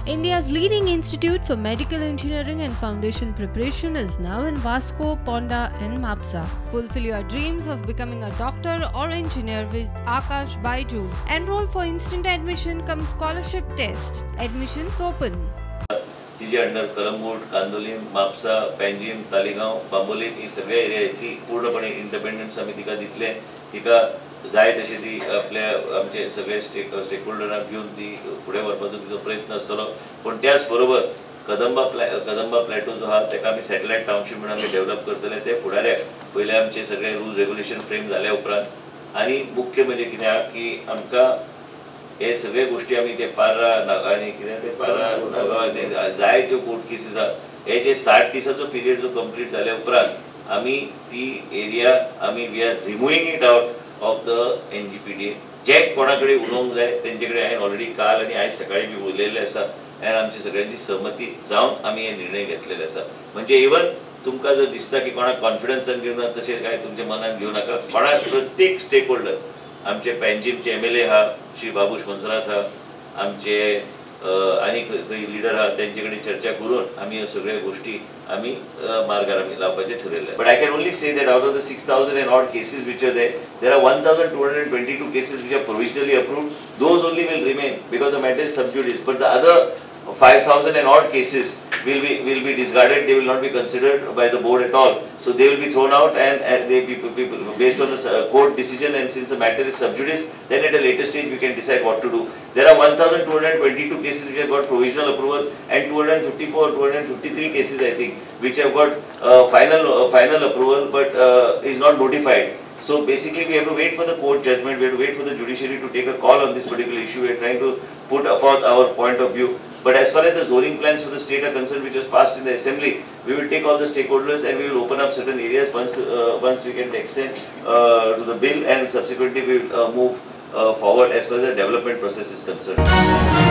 India's leading institute for medical engineering and foundation preparation is now in Vasco, Ponda and Mapsa. Fulfill your dreams of becoming a doctor or engineer with Aakash Byju's. Enroll for instant admission cum scholarship test. Admissions open. तिजे under Calangute, Candolim, Mapusa, Panjim, Taleigao, Bambolim ही सगळे area ती पूर्णपणे independence आमी तिका दितले. तिका जाय तशी ती आपल्या आमचे सगळे स्टेक होल्डरांक घेवन ती फुडें व्हरपाचो तिचो प्रयत्न आसतलो. पूण त्याच बरोबर कदंबा प्लॅटो जो आहा ताका आमी सॅटेलायट टावनशीप म्हणून आमी डेव्हलप करतले. ते फुडाऱ्याक पयले आमचे सगळे रुल्स रेग्युलेशन फ्रेम जाल्या उपरांत. आनी मुख्य म्हणजे कितें आहा की आमकां हे सगळे गोष्टी आमी ते पार्रा आनी कितें ते पार्रा नागांव जाय त्यो कोर्ट केसीस आहा, हे जे 60 दिसाचो पिरियड जो कंप्लीट जाल्या उपरांत आमी ती एरिया आमी we are removing it out of the NGPDA. जे कोणा कडेन उलोवंक जाय तेंचे कडेन हांवें ऑलरेडी काल आनी आयज सकाळी बी उलयल्लें आसा आनी आमची सगळ्यांची सहमती जावन आमी हे निर्णय घेतलेले आसा. म्हणजे इवन तुमकां जर दिसता की कोणाक कॉन्फिडन्सान घेवन तशें काय तुमच्या मनान घेवं नाका. कोणाक प्रत्येक स्टेक होल्डर आमचे पेंजीमचे MLA आहा श्री बाबूश मोन्सेरात आहा, आमचे आनी खंय लिडर आहा तेंचे कडेन चर्चा करून आमी ह्यो सगळ्यो गोष्टी आमी मार्गार आमी लावपाचें ठरयलें. But I can only say that out of the 6,000 and odd cases which are there, there are 1,222 cases which are provisionally approved. Those only will remain because the matter is sub judice. But the other 5,000 and odd cases will be discarded. They will not be considered by the board at all. So they will be thrown out, and they people based on the court decision, and since the matter is sub judice, then at a later stage we can decide what to do. There are 1,222 cases which have got provisional approval, and 254, 253 cases I think which have got final approval but is not notified. So basically we have to wait for the court judgment, we have to wait for the judiciary to take a call on this particular issue. We are trying to put forth our point of view. But as far as the zoning plans for the state are concerned, which was passed in the assembly, we will take all the stakeholders and we will open up certain areas once we get the extent to the bill, and subsequently we will move forward as far as the development process is concerned.